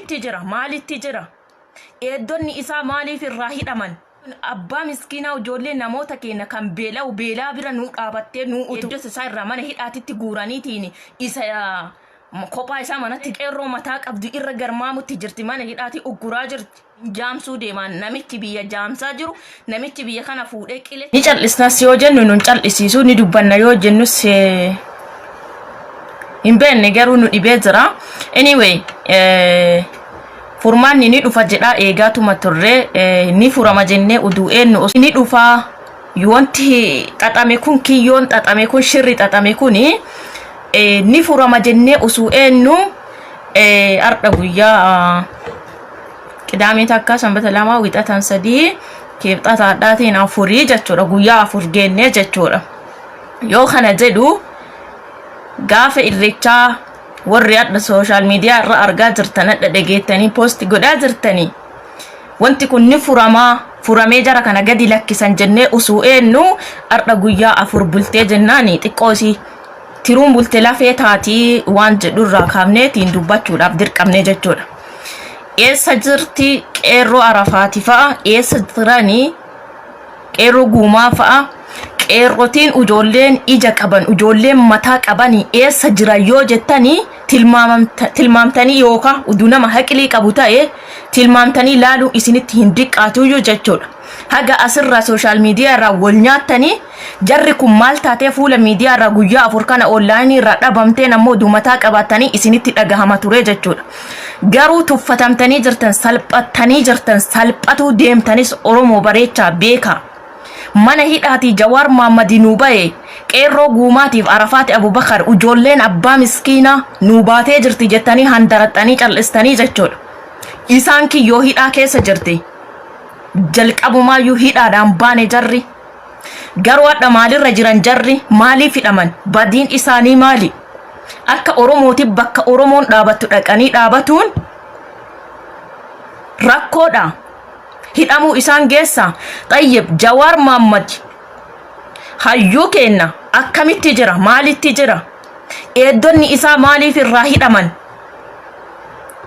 Akkamitti jira? Maalitti jira? Eeddonni isaa maaliif irraa hidhaman? Abbaa miskiinaa ijoollee namoota keenya kan beela'u beelaa bira nuu dhaabattee nuu utu. Eeddota isaa irraa mana hidhaatitti guuraniitiin isa kophaa isaa manatti qeerroo mataa qabdu irra garmaamutti jirti mana hidhaati ugguraa jirti. Jaamsuu deemaan namichi biyya jaamsaa jiru namichi biyya kana fuudhee qile. Ni cal'isnas yoo jennu nun cal'isiisu ni dubbanna yoo jennus hin beekne garuu nu dhibee jira. Anyway furmaanni ni dhufa jedhaa eegaatuma turre ni furama jennee uduu eenyu ni dhufaa wanti xaxame kun kiyyoon xaxame kun shirri xaxame kun ni furama jennee osoo eenyu har'a guyyaa Qidaamee takka, Sanbata 2, Wixatan 3, Kibxata hadhaatiin afurii jechuudha. Guyyaa 4 geennee jechuudha. Yoo kana jedhu gaafa irrechaa warri hadha sooshaal miidiyaa irra argaa jirtan hadha dhageettanii poosti godhaa jirtanii wanti kun ni furamaa furamee jara kana gadi lakkisan jennee usuu eenyu har'a guyyaa 4 bultee jennaani xiqqoo isii tiruun bulte lafee taatii waan jedhurraa kaafneetiin dubbachuudhaaf dirqamne jechuudha. Eessa jirti qeerroo Arafaati fa'a? Eessa jirani qeerroo Guumaa fa'a? Qeerrotiin ijoolleen ija qaban, ijoolleen mataa qabani eessa jiran yoo jettani tilmaamtanii yookaan uduu nama haqilii qabu ta'e tilmaamtanii laaluu isinitti hin diqqaatuyyuu jechuudha. Haga asirraa sooshaal miidiyaa irraa wal nyaattanii jarri kun maal taatee fuula miidiyaa irraa guyyaa 4 kana onlaayinii irraa dhabamteen ammoo uduu mataa qabaattanii isinitti dhagahama ture jechuudha. Garuu tuffatamtanii jirtan, salphattanii jirtan, salphatuu deemtanis Oromoo bareechaa beekaa. Mana hidhaatii Jawaar Maammadi nuu bahe, qeerroo Guumaatiif Arafaati Abubakar ijoolleen abbaa miskiinaa nuu baatee jirti jettanii handaraxxanii cal'istanii jechuudha. Isaan kiyyoo hidhaa keessa jirti. Jalqabumaayyuu hidhaadhaan baane jarri. Garuu hadha maalirra jiran jarri? Maaliif hidhaman? Badiin isaanii maali? Akka Oromooti bakka Oromoon dhaabattu dhaqanii dhaabatuun rakkoodha. Hidhamuu isaan geessa. Xayyib Jawaar Maammad hayyuu keenna akkamitti jira? Maalitti jira? Eeddonni isaa maaliif irraa hidhaman?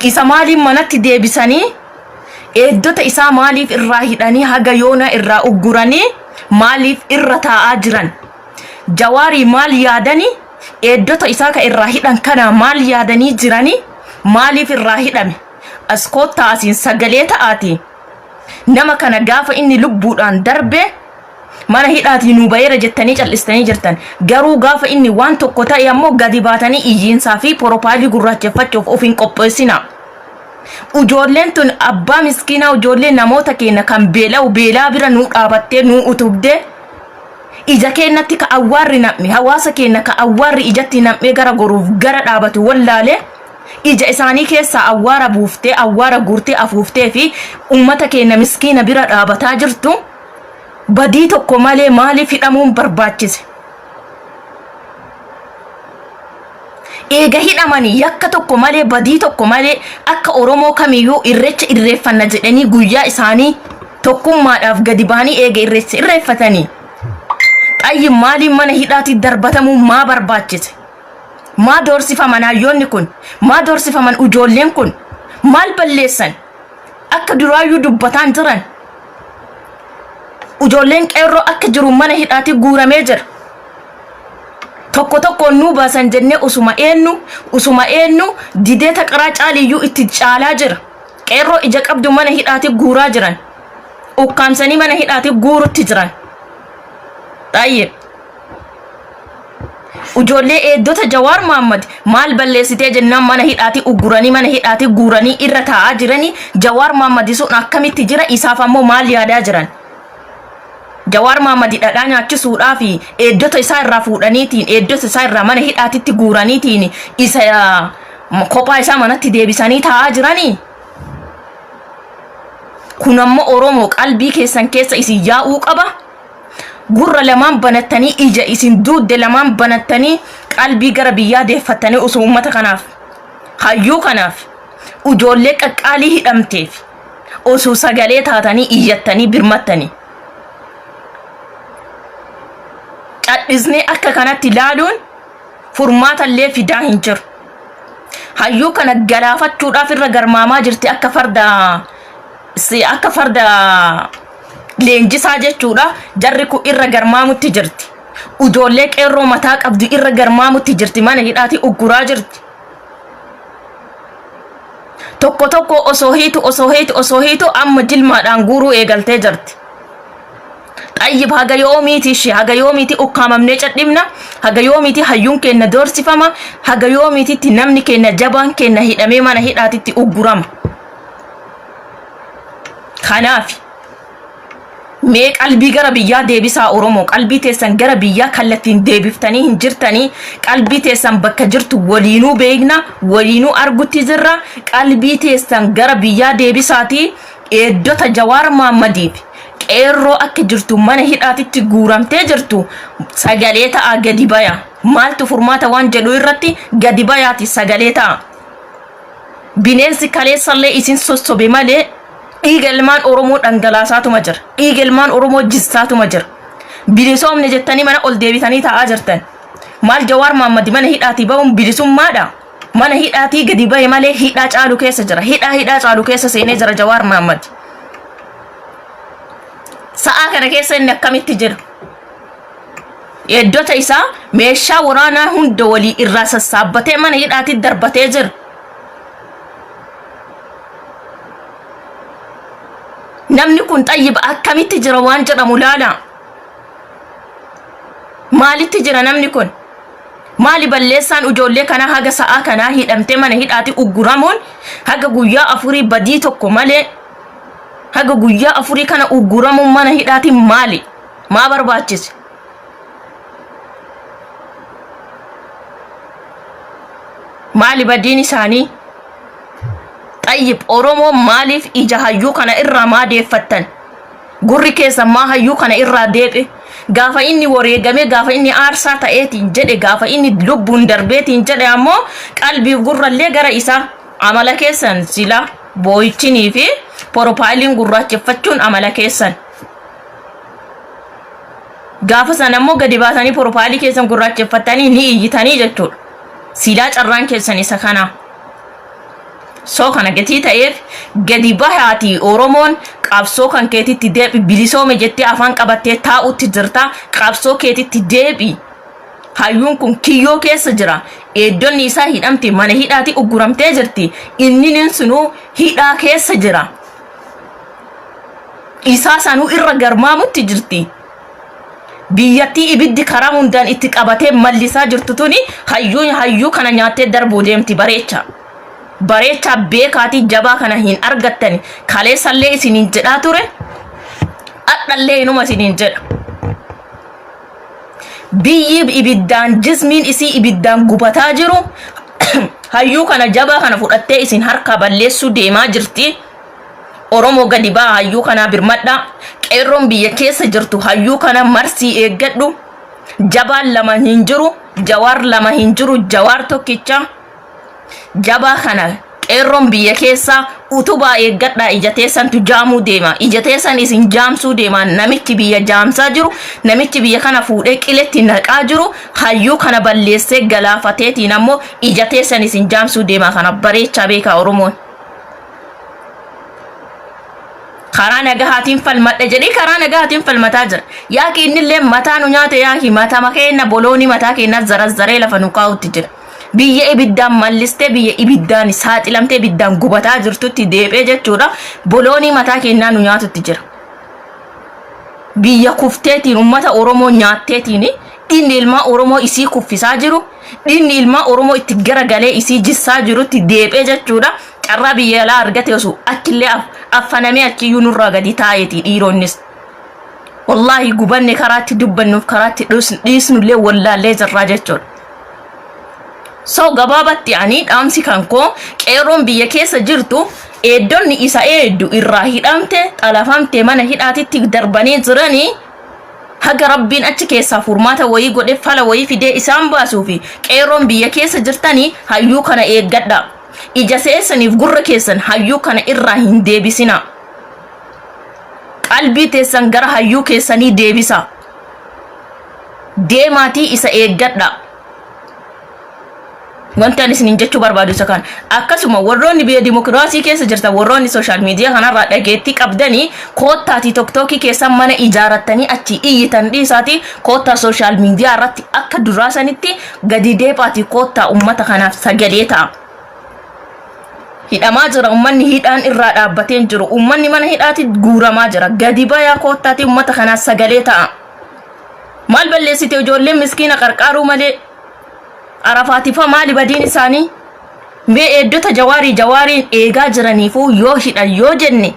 Isa maaliif manatti deebisanii? Eeddota isaa maaliif irraa hidhanii haga yoonaa irraa ugguranii maaliif irra taa'aa jiran? Jawaarii maal yaadani? Eeddota isaa ka irraa hidhan kanaa maal yaadanii jirani? Maaliif irraa hidhame? As koottaa asiin sagalee ta'aatii nama kana gaafa inni lubbuudhaan darbe mana hidhaatii nuu bayeera jettanii cal'istanii jirtan. Garuu gaafa inni waan tokko ta'e ammoo gadi baatanii iyyiinsaa fi poropaayilii gurraacheffachuuf of hin qopheessinaa. Ujoolleen tun abbaa miskiinaa ujoollee namoota keenya kan beela'u beelaa bira nuu dhaabattee nuu utubdee ija keennatti ka awwaarri nam'e hawaasa keenya ka awwaarri ijatti nam'ee gara goruuf gara dhaabatu wallaalee ija isaanii keessaa awwaara buuftee awwaara guurtee afuuftee fi ummata keenya miskiina bira dhaabataa jirtu badii tokko malee maaliif hidhamuun barbaachise? Eega hidhamanii yakka tokko malee badii tokko malee akka Oromoo kamiyyuu irreecha irreeffanna jedhanii guyyaa isaanii tokkummaadhaaf gadi bahanii eega irreecha irreeffatanii xayyi maaliin mana hidhaatti darbatamuu maa barbaachise? Maa doorsifaman hayyoonni kun? Maa doorsifaman ijoolleen kun? Maal balleessan? Akka duraayyuu dubbataan jiran. Ijoolleen qeerroo akka jiru mana hidhaatti guuramee jira. Tokko tokkoon nuu baasan jennee usuma eenyu usuma eenyu didee taqaraa caaliyyuu itti caalaa jira. Qeerroo ija qabdu mana hidhaatti guuraa jiran. Ukkaamsanii mana hidhaatti guurutti jiran. Xayyib. Ijoollee eeddota Jawaar Mohammad maal balleessitee jennaan mana hidhaatti ugguranii mana hidhaatti guuranii irra taa'aa jiranii Jawaar Mohammad sun akkamitti jira isaaf ammoo maal yaadaa jiran? Jawaar Mohammad dhadhaa nyaachisuudhaa fi eeddota isaa irraa fuudhaniitiin eeddota isaa irraa mana hidhaatitti guuraniitiin isa kophaa isaa manatti deebisanii taa'aa jiranii? Kun ammoo Oromoo qalbii keessan keessa isin yaa'uu qaba. Gurra lamaan banattanii ija isin duudde lamaan banattanii qalbii gara biyyaa deeffattanii osoo uummata kanaaf hayyuu kanaaf ijoollee qaqqaalii hidhamteef osoo sagalee taatanii iyyattanii birmattanii. Cadhisnee akka kanatti laaluun furmaata illee fidaa hin jiru. Hayyuu kana galaafachuudhaaf irra garmaamaa jirti akka farda akka farda leenjisaa jechuudha. Jarri kun irra garmaamutti jirti. Ujoollee qeerroo mataa qabdu irra garmaamutti jirti. Mana hidhaati ugguraa jirti. Tokko tokko osoo hiitu osoo hiitu osoo hiitu amma jilmaadhaan guuruu eegaltee jirti. Xayyib haga yoomiiti ishee haga yoomiiti ukkaamamnee cadhibna haga yoomiiti hayyuun keenna doorsifama haga yoomiititti namni keenna jabaan keenna hidhamee mana hidhaatitti uggurama. Kanaaf mee qalbii gara biyyaa deebisaa Oromoo qalbii teessan gara biyyaa kallattiin deebiftanii hin jirtanii qalbii teessan bakka jirtu waliinuu beekna waliinuu argutti jirra qalbii teessan gara biyyaa deebisaatii eeddota Jawaar Maammadiif qeerroo akka jirtu mana hidhaatitti guuramtee jirtu sagalee ta'a gadi baya maaltu furmaata waan jedhu irratti gadi bayaati sagalee ta'a. Bineensi kaleessallee isin sossobe malee dhiiga ilmaan Oromoo dhangalaasaatuma jira. Dhiiga ilmaan Oromoo jissaatuma jira. Bilisoomne jettanii mana ol deebitanii taa'aa jirtan. Maal Jawaar Maammadi mana hidhaatii ba'uun bilisummaadha? Mana hidhaatii gadi ba'e malee hidhaa caalu keessa jira. Hidhaa hidhaa caalu keessa seenee jira Jawaar Maammadi. Sa'aa kana keessa inni akkamitti jira? Eeddota isaa meeshaa waraanaa hunda walii irraa sassaabbatee mana hidhaatti darbatee jira. Namni kun xayyiba akkamitti jira waan jedhamu laala. Maalitti jira namni kun? Maali balleessaan ijoollee kanaa haga sa'aa kanaa hidhamtee mana hidhaatti ugguramuun haga guyyaa afurii badii tokko malee haga guyyaa afurii kana ugguramuun mana hidhaatti maali? Maa barbaachise? Maali badiin isaanii? Xayyib Oromoo maaliif ija hayyuu kana irraa maa deeffattan? Gurri keessan maa hayyuu kana irraa deephe? Gaafa inni wareegamee gaafa inni aarsaa ta'eetiin jedhe gaafa inni lubbuun darbeetiin jedhe ammoo qalbiif gurrallee gara isaa amala keessan sila boo'ichinii fi poropaayiliin gurraacheffachuun amala keessan. Gaafa sana immoo gadi baasanii porofaayilii keessan gurraacheffattanii ni iyyitanii jechuudha. Silaa carraan keessan isa kanaa. Soo kana gatii ta'eef gadi bahaatii Oromoon qabsoo kan keetitti deebi bilisoome jettee afaan qabattee taa'utti jirta qabsoo keetitti deebi. Hayyuun kun kiyyoo keessa jira. Eeddonni isaa hidhamte mana hidhaati ugguramtee jirti. Inni sunuu hidhaa keessa jira. Isaa sanuu irra garmaamutti jirti. Biyyattii ibiddi karaa hundaan itti qabatee mallisaa jirtu tuni hayyuu hayyuu kana nyaattee darbuu deemti bareecha. Bareechaa beekaatii jabaa kana hin argattani. Kaleessallee isiniin jedhaa ture. Adhallee inuma isiniin jedha. Biyyi ibiddaan jismiin isii ibiddaan gubataa jiru hayyuu kana jabaa kana fudhattee isin harkaa balleessuu deemaa jirti. Oromoo gadi ba'aa hayyuu kanaa birmadhaa. Qeerroon biyya keessa jirtu hayyuu kana marsii eeggadhu. Jabaan lama hin jiru, jawaar lama hin jiru, jawaar tokkicha. Jabaa kana qeerroon biyya keessaa utubaa eeggadhaa ija teessantu jaamuu deema. Ija teessan isin jaamsuu deema. Namichi biyya jaamsaa jiru, namichi biyya kana fuudhee qiletti naqaa jiru, hayyuu kana balleessee galaafateetiin ammoo ija teessan isin jaamsuu deema. Kana bareechaa beekaa Oromoon. Karaa nagahaatiin falmadha jedhee karaa nagahaatiin falmataa jira. Yaaki innillee mataa nu nyaate yaaki matama keenna boloonii mataa keenna zarazzaree lafa nu kaa'utti jira. Biyya ibiddaan mallistee biyya ibiddaan saaxilamtee ibiddaan gubataa jirtutti deebi'ee jechuudha. Boloonii mataa keennaa nu nyaatutti jira. Biyya kufteetiin uummata Oromoo nyaatteetiin dhiigni ilmaa Oromoo isii kuffisaa jiru dhiigni ilmaa Oromoo itti garagalee isii jissaa jirutti deebi'ee jechuudha. Carraa biyya alaa argate osoo achillee affanamee achiyyuu nurraa gadi taa'eeti dhiironnis. Wallaahi gubanne karaatti dubbannuuf karaatti dhiisnullee wallaallee jirraa jechuudha. So gabaabatti ani dhaamsi kan koo qeerroon biyya keessa jirtu eeddonni isa eeddu irraa hidhamte xalafamte mana hidhaatitti darbanii jiranii haga rabbiin achi keessaa furmaata wayii godhe fala wayii fidee isaan baasuufi qeerroon biyya keessa jirtanii hayyuu kana eeggadha. Ija keessaniif gurra keessan hayyuu kana irraa hin deebisinaa. Qalbii teessan gara hayyuu keessanii deebisaa. Deemaatii isa eeggadhaa. Wanti ani isiniin jechuu barbaadu isa kana. Akkasuma warroonni biyya dimokiraasii keessa jirtan, warroonni social media kanarraa dhageettii qabdanii, koottaatii TikTokii keessan mana ijaarattanii achi iyyitan dhiisaatii koottaa social media irratti akka duraa sanitti gadi deephaatii koottaa ummata kanaaf sagalee ta'a. Hidhamaa jira, ummanni hidhaan irraa dhaabbatee hin jiru. Ummanni mana hidhaatti guuramaa jira. Gadi bayaa koottaatii ummata kanaaf sagalee ta'a. Maal balleessite ijoolleen miskiina qarqaaruu malee? Arafaatifa maali badiin isaanii? Mee eeddota Jawaarii Jawaariin eegaa jiraniifuu yoo hidhan yoo jenne,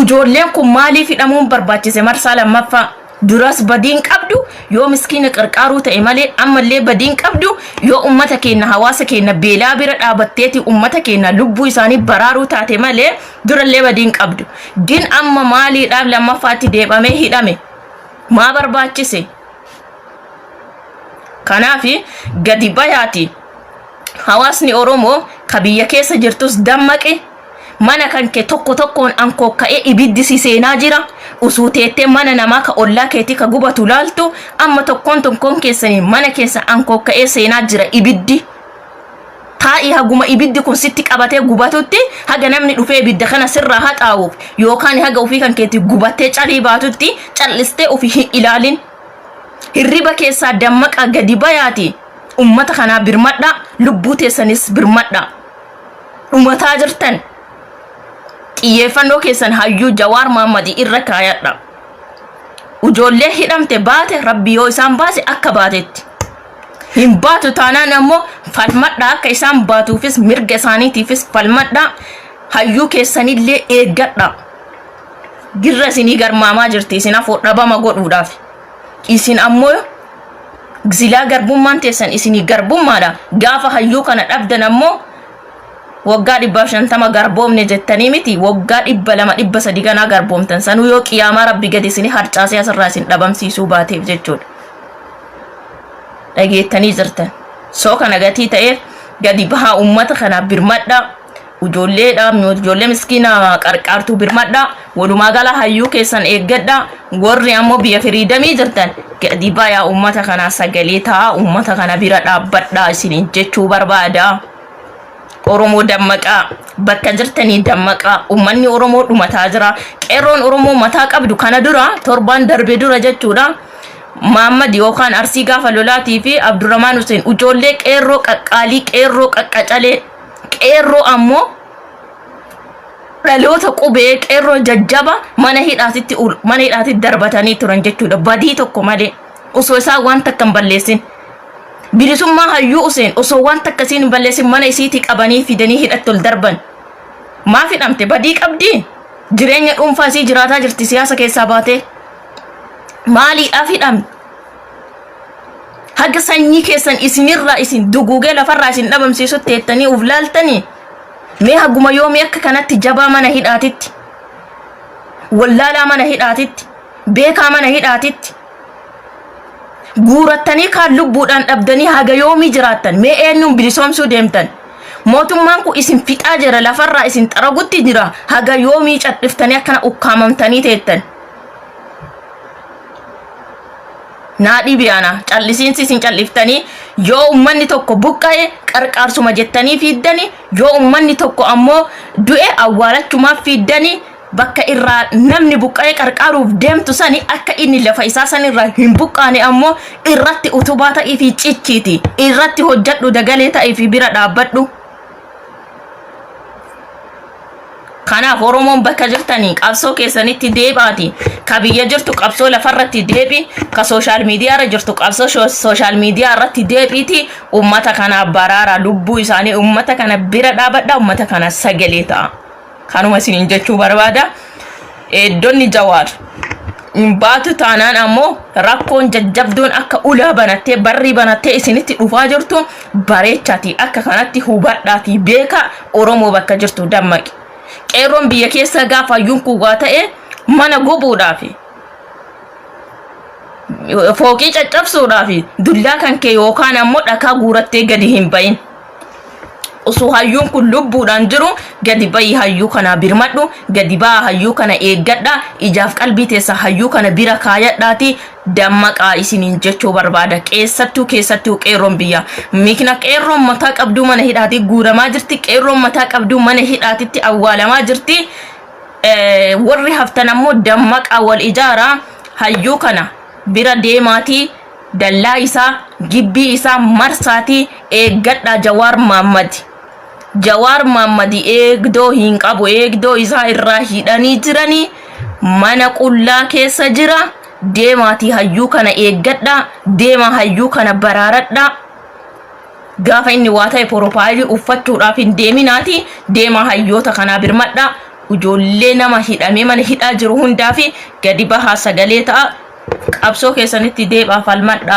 ijoolleen kun maaliif hidhamuun barbaachise marsaa lammaffaa? Duras badiin qabdu yoo miskiina qarqaaruu ta'e malee, ammallee badiin qabdu yoo ummata keenya, hawaasa keenya beelaa bira dhaabatteeti ummata keenya lubbuu isaanii baraaruu taate malee, durallee badiin qabdu. Gin amma maaliidhaaf lammaffaatti deebamee hidhame? Maa barbaachise? Kanaaf gadi bayaati, hawaasni Oromoo ka biyya keessa jirtus dammaqe. Mana kan kee tokko tokkoon ankookka'ee ibiddi si seenaa jira. Usuu teettee mana namaa ka ollaa keetii ka gubatu laaltu, amma tokkoon tokkoon keessanii mana keessa ankookka'ee seenaa jira ibiddi. Taa'ii haguma ibiddi kun sitti qabatee gubatutti, haga namni dhufee ibidda kana sirraa haxaa'uuf yookaan haga ofii kan keetii gubattee calii baatutti callistee ofii hin ilaalin. Hirriba keessaa dammaqa, gadi bayaati ummata kanaa birmadhaa, lubbuu teessanis birmadhaa. Dhumataa jirtan, xiyyeeffannoo keessan hayyuu Jawaar Mahammadii irra kaayadha. Ijoollee hidhamte baate, Rabbi yoo isaan baase akka baatetti. Hin baatu taanaan ammoo falmadhaa, akka isaan baatuufis mirga isaaniitiifis falmadhaa, hayyuu keessanillee eeggadhaa. Girra isinii garmaamaa jirti isin afoo dhabama godhuudhaaf. Isin ammoo silaa garbummaan teessan isinii garbummaadha. Gaafa hayyuu kana dhabdan ammoo waggaa 150 garboomne jettanii miti, waggaa 200, 300 ganaa garboomtan, sanuu yoo qiyaamaa Rabbi gadi isinii harcaasee asirraa isin dhabamsiisuu baateef jechuudha. Dhageettanii jirtan. Soo kana gatii ta'eef gadi bahaa, uummata kanaaf birmadhaa. Ijoolleedha, ijoollee miskiina qarqaartuu birmadhaa. Walumaa gala hayyuu keessan eeggadhaa. Warri ammoo biyya freedomii jirtan gadi bayaa, uummata kanaa sagalee ta'a, uummata kana bira dhaabbadhaa isiniin jechuu barbaada. Oromoo dammaqaa, bakka jirtanii dammaqaa. Uummanni Oromoo dhumataa jira. Qeerroon Oromoo mataa qabdu kana dura, torbaan darbe dura jechuudha. Maammad yookaan Arsii gaafa lolaatii fi Abdurrahmaan Hussein ijoollee qeerroo qaqqaalii, qeerroo qaqqacalee, qeerroo ammoo dhaloota qubee, qeerroo jajjaba mana hidhaatitti darbatanii turan jechuudha, badii tokko malee, osoo isaan waan takka hin balleessin. Bilisummaa hayyuu Hussein osoo waan takka isiin hin balleessin mana isiitii qabanii fidanii hidhatti ol darban. Maaf hidhamte? Badii qabdii? Jireenya dhuunfaa isii jiraataa jirti, siyaasa keessaa baatee. Maaliidhaaf hidhamte? Haga sanyii keessan isinirraa isin duguugee lafarraa isin dhabamsiisutti teettanii uf laaltanii? Mee haguma yoomii akka kanatti jabaa mana hidhaatitti, wallaalaa mana hidhaatitti, beekaa mana hidhaatitti guurattanii, kaan lubbuudhaan dhabdanii haga yoomii jiraattan? Mee eenyuun bilisoomsuu deemtan? Mootummaan kun isin fixaa jira, lafarraa isin xaragutti jira. Haga yoomii cadhiftanii akkana ukkaamamtanii teettan? Naa dhibi ana callisiinsi isin calliftanii. Yoo ummanni tokko buqqa'e qarqaarsuma jettanii fiiddani, yoo ummanni tokko ammoo du'e awwaalachumaaf fiiddani. Bakka irraa namni buqqa'ee qarqaaruuf deemtu sani, akka inni lafa isaa sanirraa hin buqqaane ammoo irratti utubaa ta'ii fi cichiiti irratti hojjadhu, dagalee ta'ii fi bira dhaabbadhu. Kanaaf Oromoon bakka jirtanii qabsoo keessanitti deebaati. Ka biyya jirtu qabsoo lafarratti deebi, ka social media irra jirtu qabsoo social media irratti deebiiti. Uummata kana baraara lubbuu isaanii, uummata kana bira dhaabadha, uummata kana sagalee ta'a. Kanuma isiniin jechuu barbaada. Eeddonni Jawaar hin baatu taanaan ammoo rakkoon jajjabduun akka ulaa banattee barrii banattee isinitti dhufaa jirtu bareechaati, akka kanatti hubadhaatii beeka. Oromoo bakka jirtu dammaqi. Qeerroon biyya keessa gaafa hayyuun kun waa ta'e mana gubuudhaaf, fooqii caccabsuudhaaf dullaa kan kee yookaan ammoo dhakaa guurattee gadi hin bahin. Osoo hayyuun kun lubbuudhaan jiru gadi bayi hayyuu kanaa birmadhu, gadi ba'aa hayyuu kana eeggadha, ijaaf qalbii teessa hayyuu kana bira kaayadhaati dammaqaa isiniin jechuu barbaada. Keessattuu keessattuu qeerroon biyya. Mikna qeerroon mataa qabduu mana hidhaati guuramaa jirti, qeerroon mataa qabduu mana hidhaatitti awwaalamaa jirti. Warri haftan ammoo dammaqaa wal ijaaraa hayyuu kana bira deemaatii dallaa isaa gibbii isaa marsaatii eeggadhaa Jawaar Maammad. Jawaar Maammadi eegdoo hin qabu eegdoo isaa irraa hidhanii jiranii mana qullaa keessa jira deemaatii hayyuu kana eeggadhaa deemaa hayyuu kana baraaradhaa. Gaafa inni waa ta'e porofaayilii uffachuudhaaf hin deeminaati deemaa hayyoota kanaa birmadhaa ijoollee nama hidhamee mana hidhaa jiru hundaa fi gadi bahaa sagalee ta'a qabsoo keessanitti deebaa falmadhaa.